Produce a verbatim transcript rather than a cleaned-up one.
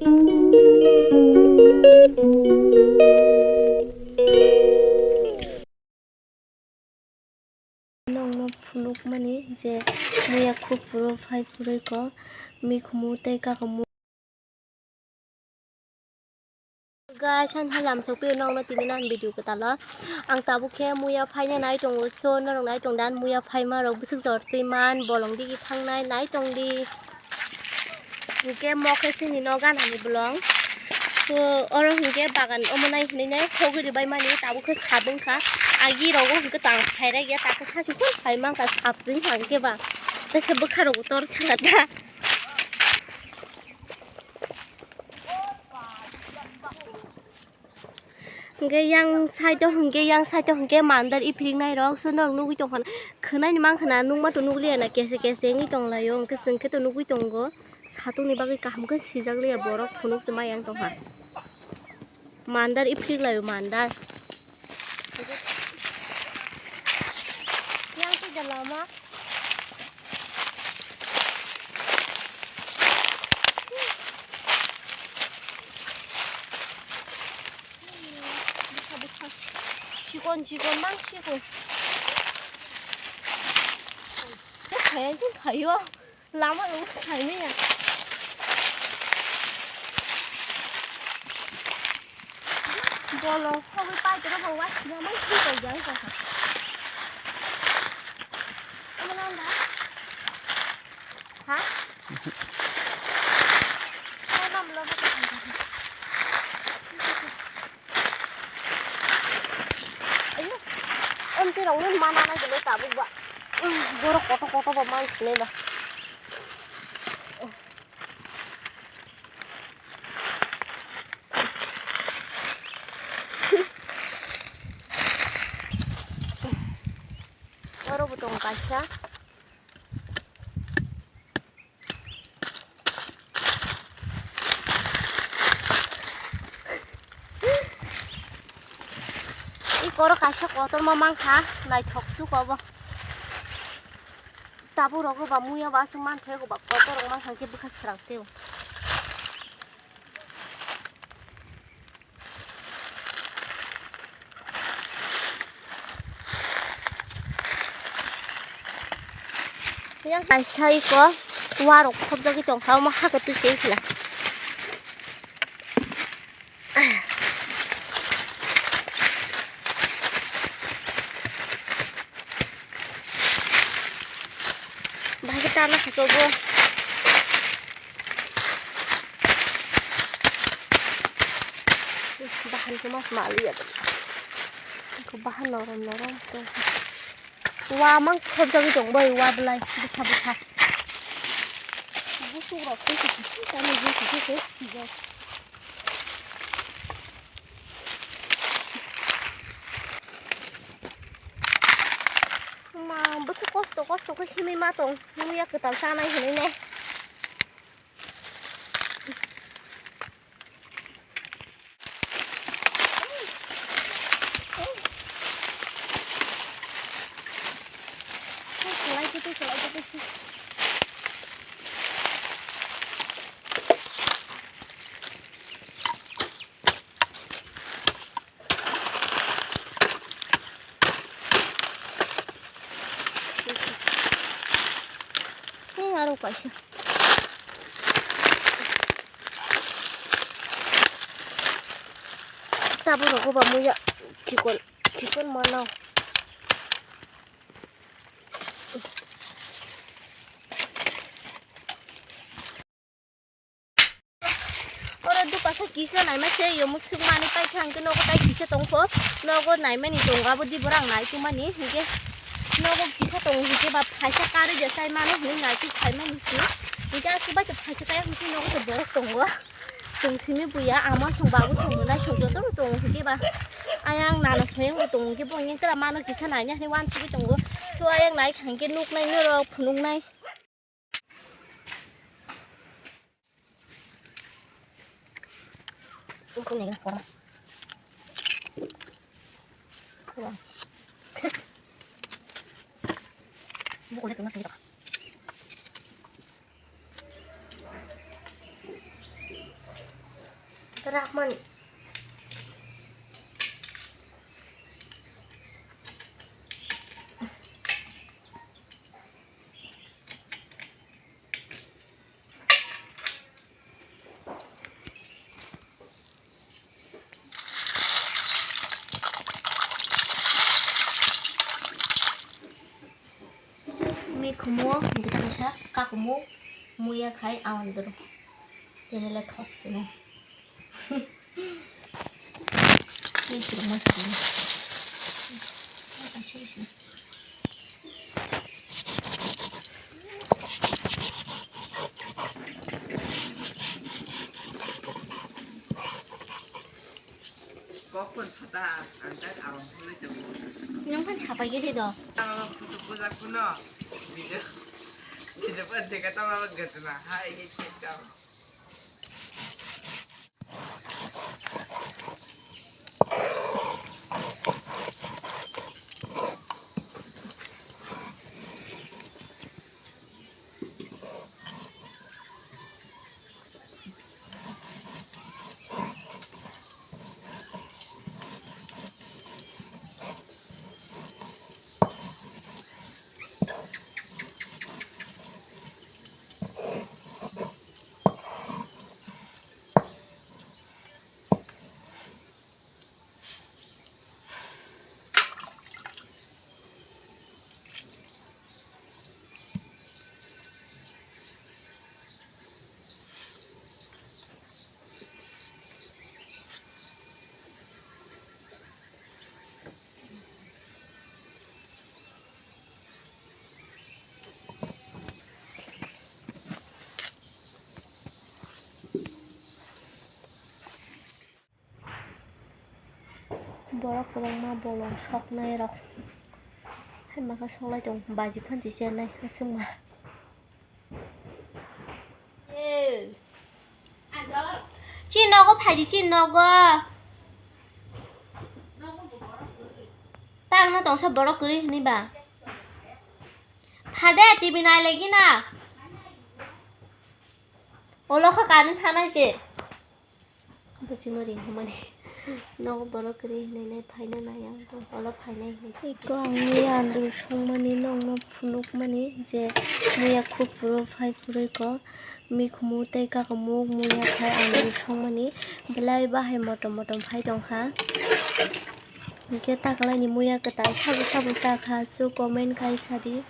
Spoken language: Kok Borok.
Nokno phunukmani je muya khuk phuru phai phurwi kok mikhumu tei kakumu. Guys, ang hai lam sokpio nokno tini nan video kwtalo. Ang tabuk khe muya phaina nai tongo, so norok nai tong dan muya phaima rok bwswk jor twi man bolong digi thangnai nai tong di. Hingke mokhe chini no ganani bolong. So oro hingke bagan omo nai hinui nai hogwi ribai mani tabuk khe sabung kha. Agi rogo hingke tang phairai ya takhe sasu phai mankha sabjing hingke ba. Tei se bwkha rogo tor thangkha ta. Hingke yang side o hingke, yang side o hingke mandar iphrik nai rok so norok nugui tongkha na. Khwnai ni mankha na nukma to nukliya na kese kese wngwi tonglaio, hingke chwng khe to nugui tongo. Satung ni bagwi kaham khe sijak liya borok phunuk se ma yang tongkha. Mandar iphrik laio mandar. Yang twi da lama. Chikon chikon mang chikon. Kaya kaya. Lama rok khaimaya. Bolong hogwi pai toro bo wasina mai thwi pai jang kha. Amo nang da? Ha? Amo nang da? Ayo, aunty rok ni mana nai gelo tabuk ba. Borok koto koto bo man sinai ba. Oro bo tongo kaisa. Iko oro kaisa kotorma mankha, naithok suk obo. Tabuk rogo ba muya ba aswk manthai, eko ba kotor rok mankha khe bwkha srang teo. Yang kaisa iko warok khopjagwi tongkha, omo hakhe twi se wngkha na. Bahai khe tana khaso bo. Bahan khe mas maliya. Bahan norom norom. Wa mang khopjagwi tong bai wa belai bwsa bwsa. Busuk rok khe khe khe khe khe khe khe. Ma, bwswk kosto kosto khe himwi ma tong, himwi ya kwtal chanai hinwi ne. Ni aro kaisa. Tabuk rogo ba muya chikon chikon manao. Oro dupasa kisa naima se, yomo swk manwi paikha, hwnkhe nogo tai kisa tongkho, nogo naimani tongo, abo diborok ang nai tongmani, hwnkhe nogo kisa tongo, hwnkhe ba phaisa karwi je chai mano hwnwi nai tong phaimani se, hwnkhe aswk bai tong phaisa kaya hwnkhe nogo tong borok tongo, chwng simi buya, ama song babu song mwnai song jotono tongo, hwnkhe ba ayang nana soyang bo tongo, hwnkhe bo hwnkhe kra mano kisa naina hwnwi uansugwi tongo, so ayang naikha hwnkhe nuknai norok phunuknai. Rahman. Mikhumu, bwtangsa, kakumu, muya khai, awan doro. Tini le thok sini. Tei chwrwngma sakni. Kokon sata angkat alam pulai jamu. Nang kan sapa gede do? Alam putu puja kuno. Video. Video pun dekat sama gajna. Hai, hai, hai. Borok kwbangma bolong soknai rok. Hai maka soklai tong baji phansi chenai aswkma. Chini nogo phaidi chini nogo. Tangno tongsa borok kwrwi hwnwi ba. Phade T V nai legi na. Olo kha kani thanai se. Bwchwngno ring hwnmani. Nogo borok kwrwi hwnwi nai phaina nai ang tong olo phainai hwnwi. Eko ang muya andru songmani nokno phunukmani je muya khupro phai phurwi ko mikhumu tei kakamuk muya khai andru songmani belai bahai motom motom phai tongkha. Hinkhe takalaini muya kwtal sabo sabo chakha su comment khai sadi.